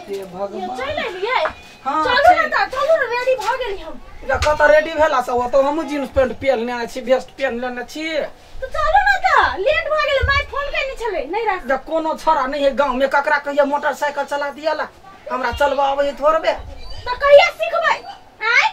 हे भगवान चल एलियै। हां चलू ना त चलू ना, रेडी भ गेली हम। कत रेडी भेला से तो हमहूँ जींस पैंट पहन लेने छी, वेस्ट पहन लेने छी। तो चलू ना त लेट भ गेलै, my phone केने छलै नहीं राख। जब कोनो छोरा नहीं है गांव में ककरा कहिया मोटरसाइकिल चला दियाला, हमरा चलबा आबै है थोड़बे। त कहिया सिखबै? आय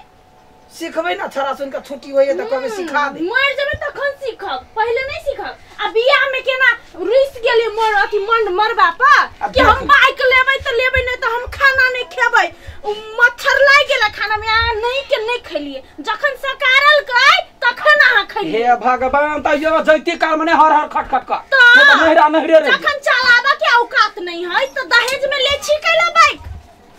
सिखबै ना, छोरा सुन के छुट्टी होइए त कहबै सिखा दे। मर जेबै तखन सीखब, पहिले नहीं सीखब। आ बियाह में केना रुस गेली मोर अथी मन मरबा पर कि हम बाइक लेबै त लेबै, नहीं त हम खाना नहीं खेबै। उ मच्छर लागि गेलै खाना में, आ नहीं के नहीं खेलिए। जखन सकारल कै तखन अहाँ खेलिए। हे भगवान त यो जैती काल मने हर हर खट खट कर नहीं त नहिरा नहिरे रे। जखन चलाबा के औकात नहीं है त दहेज में ले छी कैला बाइक।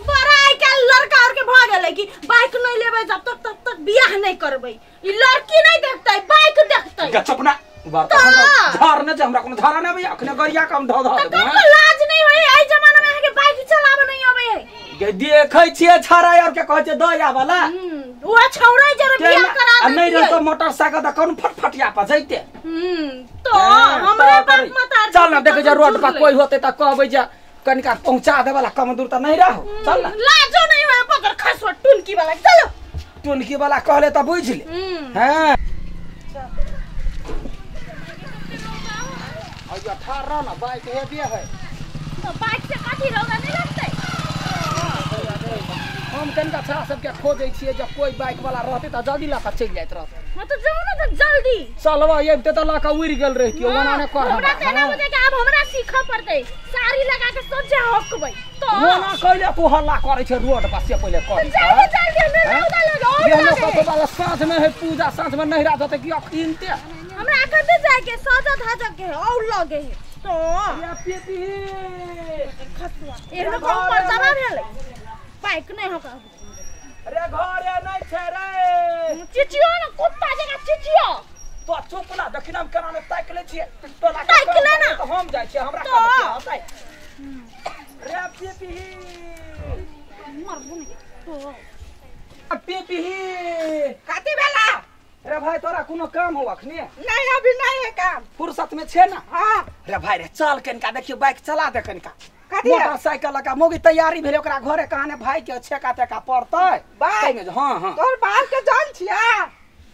बड़ा आइ काल्हि लड़का और के भ गेलै कि बाइक नहीं लेबै जब तक तब तक बियाह नहीं करबै। ई लड़की नहीं देखतै, बाइक देखतै। गे चुप ना बात झार न जे हमरा कोनो धारा न आबै, अखने गरिया कम ध ध देबै। त लाज नहीं होय एई जमाना में अहाँ के बाइक चलाबे नहीं आबै है। गे देखै छियै छाड़ा और के कहै छै दया वाला। ओ छौड़ै जरे बियाह करा दे। आ नहीं रहत मोटरसाइकिल त कोन फटफटिया पर जैते। तो हमरे बाप मतार। चल ना देखै जे रोड पर कोई होते त कहबै जे कनिका पहुंचा दे वाला, कम दूर त नहीं रहो। चल ना लाजो नहीं होय पकड़ खसो टुनकी वाला। चलो टुनकी वाला कहले त बुझ ले। हां अइया ठार रह ना, बाइक हेबे है तो बाइक से काठी रौदा नहीं लगतै। हम कनिका छड़ा सबके खोजै छियै, जब कोई बाइक वाला रहतै त जल्दी लऽ के चलि जाइत रहतै। हां त जाऊ ना त जल्दी चलबा अबिते त लऽ के उड़ि गेल रहितियै। ओना ने कर हमरा त एना बुझै कि आब हमरा सीखऽ पड़तै, साड़ी लगा के सोझे हकबै। तो ओना कइले तू हल्ला करै छै रोड पर से पहिले कर। जल्दी जल्दी हमरा रौदा लगे और लगे। कतौ वाला साँझ में है पूजा, साँझ में नहिरा जतै कि अखिनते हमरा अखन जाय के सजा धजा के और लगे है। तो या पीपी खसुआ एहनो कहूं मर्दाना भेलै बाइक नहीं हो कहू। अरे घरे नहीं छै रे, चिचियो ना कुत्ता जका चिचियो। तो चुप ना, देखिन हम केना ने ताकि लै छियै। तोरा ताकि ले ना तो हम जाइ छियै, हमरा कह होतै रे पीपी मरबू नहीं तो पीपी कथी भेला रे भाई? तोरा कोनो काम हो अखने? नहीं अभी नहीं है काम, फुर्सत में छे ना। हां रे भाई रे चल कनिका देखियो बाइक चला दे कनिका। मोटरसाइकिल लगा मोगी तैयारी भेलै ओकरा घरे कहाने भाई के छेका तेका पड़तै बाइक। हां हां तोर बाप के जान छिया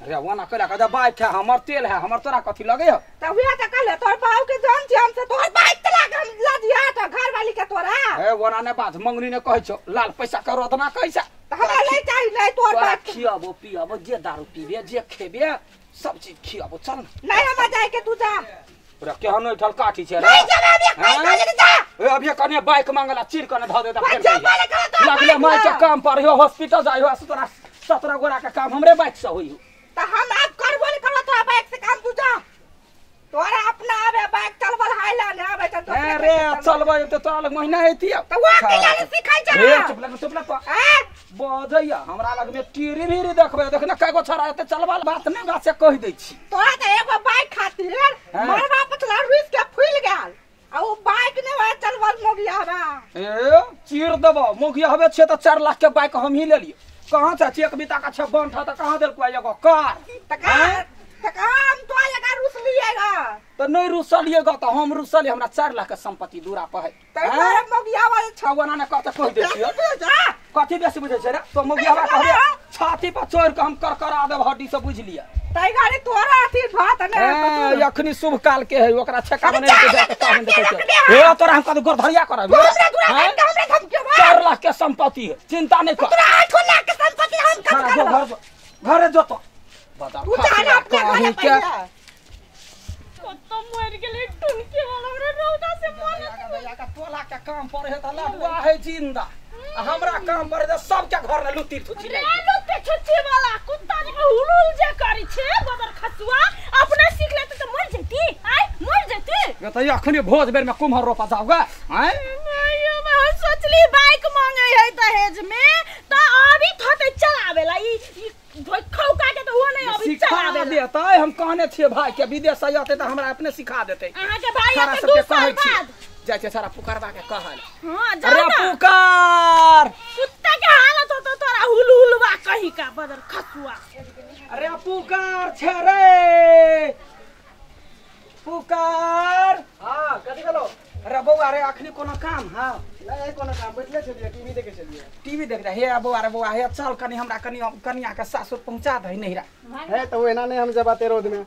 रे ओना कहला के बाइक है हमर, तेल है हमर, तोरा कथी लगे हो? त उहे त कहले तोर बाप के जान छिया हमसे, तोर बाइक चला के हम ल दिया त घर वाली के तोरा। ए ओना ने बात मंगनी ने कहै छौ, लाल पैसा करो त ना कहै छ। त हमरा नै चाही नै तोर बाप खियाबो पियाबो, जे दारू पीबे जे खेबे सब चीज खियाबो। चल नहीं हमरा जाय के, तू जा। रे केहन ऐठल काठी छै रे? नहीं जा अभी पैसा ले जा। ए अभी कने बाइक मांगला चीर कने ध देता फेर। लगले माय के काम पर हो, हॉस्पिटल जाय हो, 17 गोरा के काम हमरे बाइक से होई। त हम अब करबो नहीं करबो तोरा बाइक से काम, तू जा। तोरा अपना आबे बाइक चलबल हाइला ने आबे त। अरे चलबै त तोरा लग महीना हेती त वो अकेला ने सिखाई जा। रे चुप लग चुप लग बजैया हमरा लग में टीरी भीरी देखबै, देख ना कएगो छड़ा एते चलबल बात नहीं बात से कहि दै छी। तोरा त एगो बाइक खातिर मरबा पछला रुस के फूल गेल आ उ बाइक ने वा चलबल मोगिया बा। ए चीर देबो मोगिया हबे छे त 4 लाख के बाइक हम ही लेलिए। कहां से चेक बिता का छै बंठा त कहां देलको एगो कार? त कार त हम तो एगा रुस लिएगा त नहीं रुसलिएगा त हम रुसलिए, हमरा 4 लाख के संपत्ति दूरा पर है। त तोरा मोगिया वाला छवना ने कहत कहि दै छियो। कथी बेसी बुझै छै रे तो मोगिया बा कहबे छाती पर चोर के हम करकरा देब हड्डी से बुझ लिया। तै गाड़ी तोरा अथी भात ने अखनी शुभ काल के है ओकरा छेका बने के जाके काम देखै छै। ए तोरा हम कद गोरधरिया करब, 4 लाख के संपत्ति है, चिंता नहीं कर। तोरा 8 लाख के संपत्ति हम कब करब? घरे जोतो बता तू जाना अपने घरे पहिले। कत मर गेलै टुनकी वाला हमरा रौदा से मन का टोला के काम पर है त लडुआ है जिंदा, हमरा काम पर है सबके घर ने लुटी थुची रे लुटी छुची वाला कुत्ता जे हुलुल जे करै छै बदर खसुआ अपने सीख लेते त मर जैती। आय मर जैती ये त अखनी भोज बेर में कुम्हर रोपा जाऊगा। आय नहीं हम सोचली बाइक मांगे है दहेज में त अभी थते चलावेला ई खौका के त वो नहीं अभी चलावेला देतै। हम कहने छियै भाई के विदेश से आते त हमरा अपने सिखा देतै। अहाँ के भाई आते 2 साल बाद जाइ छै सारा पुकारबा के कहल। हां जा ना अरे पुकार कुत्ता के हालत होतो तोरा हुलहुलवा कही का बदर खसुआ। अरे पुकार छे रे पुकार। हां कथि गेलो? अरे बौआ रे अखनी कोनो काम? हां नहीं नहीं कोनो काम बैठले छलियै टीवी देखे छलियै। टीवी देख रहे हे बौआ रे बौआ हे चल कनी हमरा कनी कनिया के सासुर पहुंचा दही नहिरा। हे त ओहिना नहीं हम जबाते रोड में।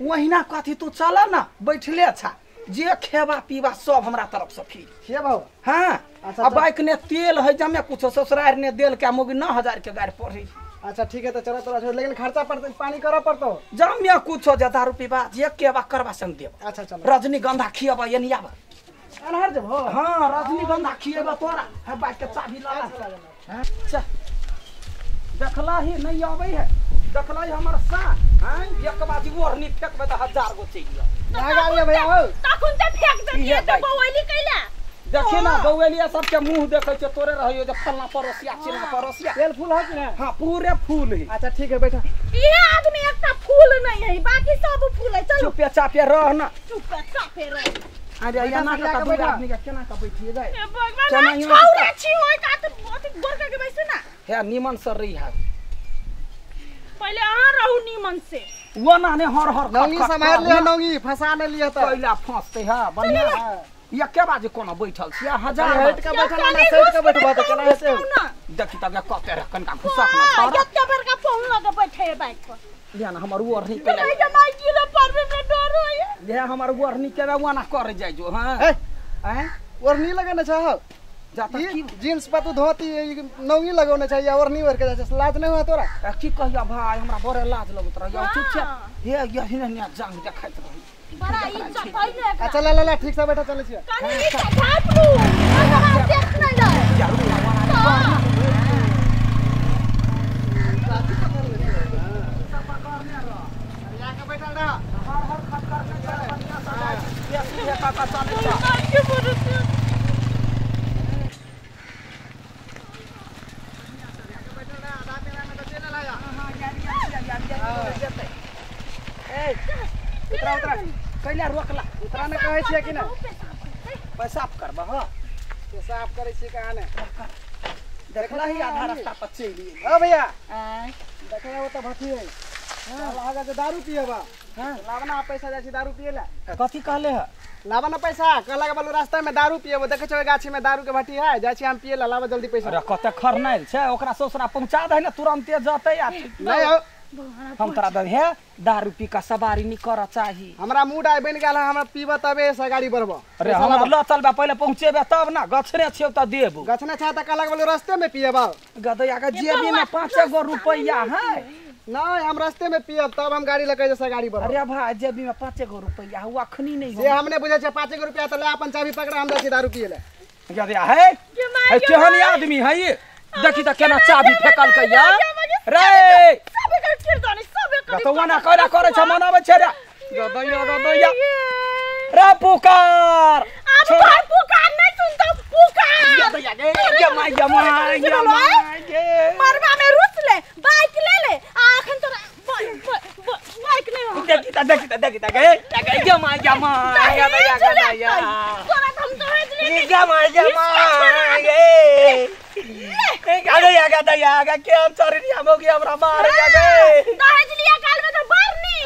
ओहिना कथी तू चल ना बैठले अच्छा जे खेबा पीबा सब हमरा तरफ से फ्री। खेबा? हां। आ बाइक ने तेल है जमे कुछ ससुरार ने देल के मोगी 9000 के गाड़ी पड़े। अच्छा ठीक है तो चला तोरा छोड़ लेकिन खर्चा पड़ते पानी करऽ पड़तो। जमे कुछ जे दारू पीबा जे केबा करबा संग देब। अच्छा चल रजनीगंधा खियबा एनी आबा। अनहर जब हो। हां रजनीगंधा खियबा तोरा है बाइक के चाबी ला। हां चल देखला ही नहीं आबै है देखला ही हमर सा हां एक बाजी ओढ़नी फेकबे त 1000 गो चाहिए। ना गाड़ी है भैया हो तखन त फेक देतिए त बौएली कैला देखी ना बौएलिया सबके मुंह देखै छै तोरे रहइयो जे फलना पड़ोसिया चिलना पड़ोसिया। तेल फूल है कि ना? हां पूरे फूल है। अच्छा ठीक है बैठा। ये आदमी एकटा फूल नहीं है बाकी सब फूल है। चल चुपे चापे रह ना। चुपे चापे रह। अरे या ना का दू आदमी के केना का बैठिए जाए। हे भगवान छौरा छी ओइ का त अथि गोरका के बैसे ना। हे निमन सर रही है पहले अहाँ रहू निमन से। वो ना ने हर हर नौंगी समार लिया नौंगी फंसा ने लिया त पहिला फंसते है बढ़िया है। एके बाजे कोना बैठल छी हजार हट के बैठल ना साइड के बैठबा त केना हेतै। देखी तब कते रह कनका घुसक ना तोरा एते बड़का फोन लगे बैठे है बाइक पर। लिया ना हमर ओढ़नी के ले जमाई किलो परबे में डर होय। ले हमर ओढ़नी के वो ना कर जाय जो। हां ए हैं ओढ़नी लगने छ जाता की जींस पर तू धोती नौंगी लगौने छ या ओढ़नी ओढ़ के जाय छै लाज नहीं हुआ तोरा? की कहिया भाई हमरा बड़े लाज लगत रह। चुप छे हे यही ने जांग देखैत रही बड़ा इज्जत है ने। अच्छा ला ला ला ठीक से बैठा चलै छी। कनी नीचा झाप लू हमरा देख नै ले। या के बैठल रह हर हर खट कर के चल बढ़िया से जाय ये काका चलै छ। उतरा उतरा कैला रोकला उतरा ने कहै छियै कि ना पेशाब करबा। हां पेशाब करै छियै कहाँ ने देखला ही आधा रास्ता पर चलि गेलियै। हां भैया आय देखै ओ त भथी है। हां लागा जे दारू पियबा। हां लाबना पैसा जाइ छी दारू पिए ला। कथी कहले है? लाबना पैसा कहला के बोलू रास्ता में दारू पियबो देखै छै गाछी में दारू के भट्टी है जाइ छी हम पिए ला लाबा जल्दी पैसा। अरे कते खरनाइल छै ओकरा ससुरा पहुंचा दे ने तुरंते जतै आ नहीं हो हम तोरा दे हे दारू पी का सवारी नहीं कर चाही। हमरा मूड आइ बन गेल हमरा पीबा तबे से गाड़ी बढ़बो। अरे हमरा ल चलबा पहिले पहुंचेबे तब ना गछने छियौ त देबो। गछने छ त कहलक बोलू रास्ते में पियबा। गदैया के जेबी में 5 गो रुपैया है नहीं हम रास्ते में पियब तब हम गाड़ी लके जैसे गाड़ी बढ़ब। अरे भाई जेबी में 5 गो रुपैया हुआ अखनी नहीं हो से हमने बुझै छै 5 गो रुपैया त ले अपन चाबी पकड़ा हम जाइ छी दारू पिए ले। गदैया है केहन आदमी है ये देखी त केना चाबी फेकल के या रे सब एकर किरदानी सब एकर तो वना करा करे छ मनाबै छै रे गदैया गदैया रे पुकार अब भाई पुकार नहीं सुनतो पुकार गदैया गे गे my गे my गे my गे मरबा में रुस ले बाइक ले ले आ अखन तोरा बाइक ले देखी त देखी त देखी त गे गे my गे my गदैया गदैया तोरा हम तो ले गे my गे my गे गदैया गदैया गे के हम चरिया मोगी हमरा मार गे दहेज लिया काल में तो बरनी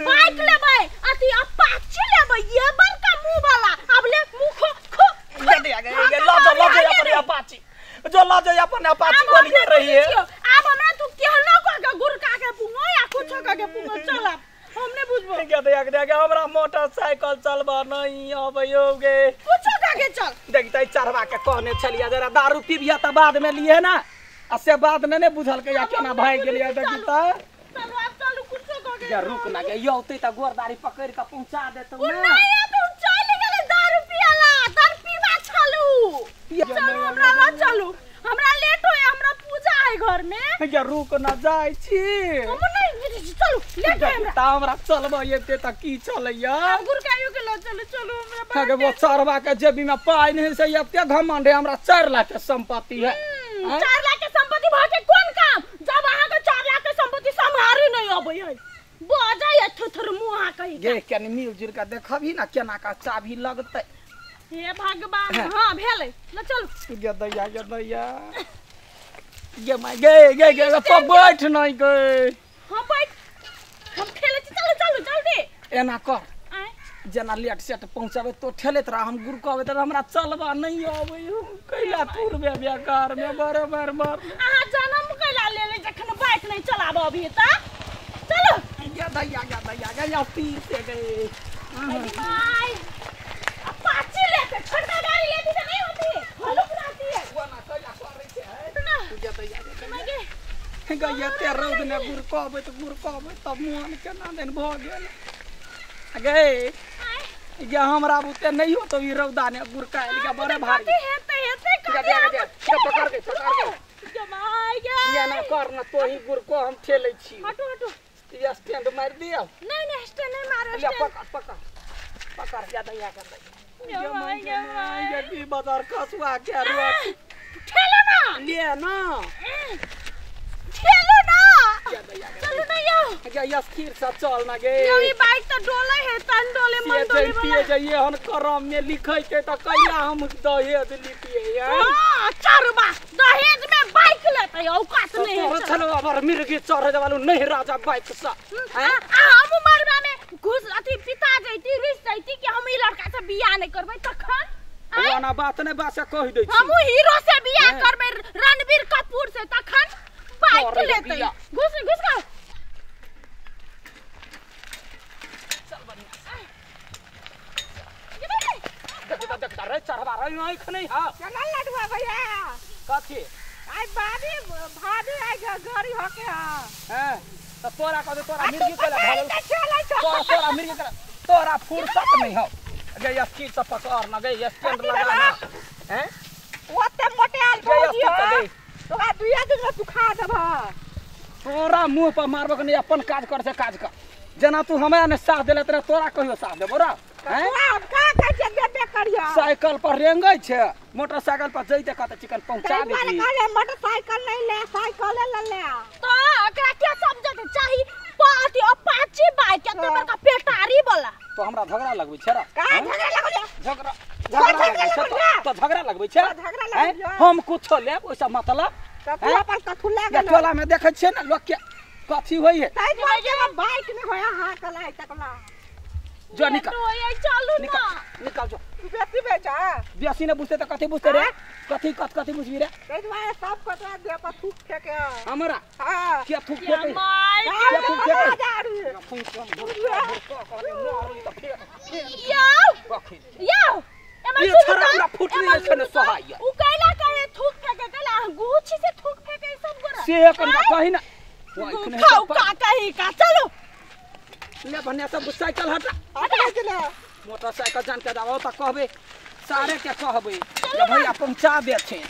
बाइक लेबै अथि अपाची लेबै ये बड़का मुंह वाला अब ले मुंह खो खो गदैया गे ल जो ल जो अपन अपाची जो ल जो अपन अपाची बन के रही है। अब हमरा तू केहनो कर के गुरका के पुंगो या कुछ कर के पुंगो चल अब हमने बुझबो। गदैया गदैया हमरा मोटरसाइकिल चलबा नहीं अबैयो गे कुछ कर के चल। देख त चढ़वा के कहने छलिया जरा दारू पीबिया त बाद में लिए ना आ से बाद में ने बुझल के या केना भाग गेलिया देखी त चलो अब चलू कुछ कर के या रुक ना गे यौते त गोरदारी पकड़ के पहुंचा देतौ ना। नहीं तू चल गेले दारू पियला दारू पीबा छलू चलू हमरा ल चलू हमरा लेट होय हमरा पूजा है घर में। या रुक ना जाय छी हम नहीं बुझै छी चलू लेट होय हमरा त हमरा चलबा एते त की चलैया हम गुरकायो के ल चलू चलू हमरा अगे वो चढ़वा के जेबी में पाई नहीं से एते घमंड है हमरा 4 लाख के संपत्ति है। 4 लाख के संपत्ति भ के कोन काम जब अहाँ के 4 लाख के संपत्ति सम्हारी नहीं अबै है बजै थुथुर मुंह कहि गे कनी मिल जुल के देखबी ना केना का चाबी लगतै। हे भगवान हां भेलै ल चलू गदैया गदैया गे my गे गे गे तो बैठ नहीं गे। हां बैठ हम खेलै छी चलू चलू जल्दी एना कर आय जेना लेट सेट पहुंचाबे तो ठेलैत रह हम गुरु कहबे त हमरा चलबा नहीं आबै हम कैला तुरबे बेकार में बराबर मार अहाँ जनम कैला लेले जखन बाइक नहीं चलाबो अभी त चलो गया दैया गया दैया गया पीसे गए भाई अपाची लेते छोटा गाड़ी लेती तो नहीं होती हलुक रहती है वो ना कैला करै छै गया दैया गया ते रौद ने गुरु कहबे त गुरु कहबे तब मोन केना दिन भ गेल गए ये हमरा बुते नहीं हो तो ई रौदा ने गुरकायल के बड़े भारी हेते हेते कर पकड़ के पकड़ के जमाई गे ये ना कर ना तो ही गुर को हम ठेले छी हटो हटो ये स्टैंड मार दियो नहीं नहीं स्टैंड नहीं मारो ले पकड़ पकड़ पकड़ जा दैया कर दे जमाई ये की बाजार कसुआ के रोट ठेलो ना ले ना ठेलो ना चलो ना यो या स्थिर सा चल ना गे यो ई बाइक त डोले है तन डोले मन डोले वाला जाइए हम करम में लिखै के त कैला हम दहेज लिखिए यार हां चरबा दहेज में बाइक लेते औकात नहीं है चलो अबर मिर्गी चढ़े वालो नहीं राजा बाइक सा आ हम मरबा में घुस अथि पिता जैती रिस जैती कि हम ई लड़का से बियाह नहीं करबै तखन ओना बात नहीं बात से कहि दै छी हम हीरो से बियाह करबै रणबीर कपूर से तखन बाइक लेते घुस घुस का चल बढ़िया देखता देखता रे चढ़वा रे आंख नहीं हा चल लडुआ भैया कथी आई भाभी भाभी आई गाड़ी होके हा हैं त तोरा कह तोरा मिर्गी केला भागल तोरा मिर्गी केला तोरा फुर्सत नहीं हो गे स्थिर से पकड़ ना गे स्टैंड लगा ना हैं ओते मोटे आल भौजी हो तोरा दुइया दिन में सुखा देबह तोरा मुंह पर मारबो के नहीं अपन काज कर से काज कर जना तू हमरा ने साथ देले तोरा तोरा कहियो साथ देबो रा हैं तोरा का कहै छै देबे करियो साइकिल पर रेंगै छै मोटरसाइकिल पर जइते कत चिकन पहुंचा देबी कहले मोटरसाइकिल नहीं ले साइकिल ले ले तो एकरा के समझत चाही पाती अपाची बाइक के बड़का पेटारी वाला तो हमरा झगड़ा लगबै छै रा का झगड़ा लगबै झगड़ा झगड़ा लगबै छै तो झगड़ा लगबै छै हम कुछो लेब ओइसा मतलब त तू अपन कथु ले गेल टोला में देखै छियै ना लोग के कथी होई है ताई दुआरे बाइक में होया हां कलाई तकला जो निकल चलू ना निकल जो तू बेसी बेचा बेसी ने बुझते त कथी बुझते रे कथी कथ कथी बुझबी रे ताई दुआरे सब कतरा दे पर थूक फेके हमरा हां के थूक फेके के थूक फेके यो यो ये छरा फुटली छै ने सोहाइया उ कैला कहे थूक फेके कैला गुछी से थूक फेके सब गोरा से कन कहि ना खाओ का कही का चलो ले भन्ने सब साइकिल हटा हटा मोटरसाइकिल जान के दाओ त कहबे सारे के कहबे जे भैया पहुंचा देथिन।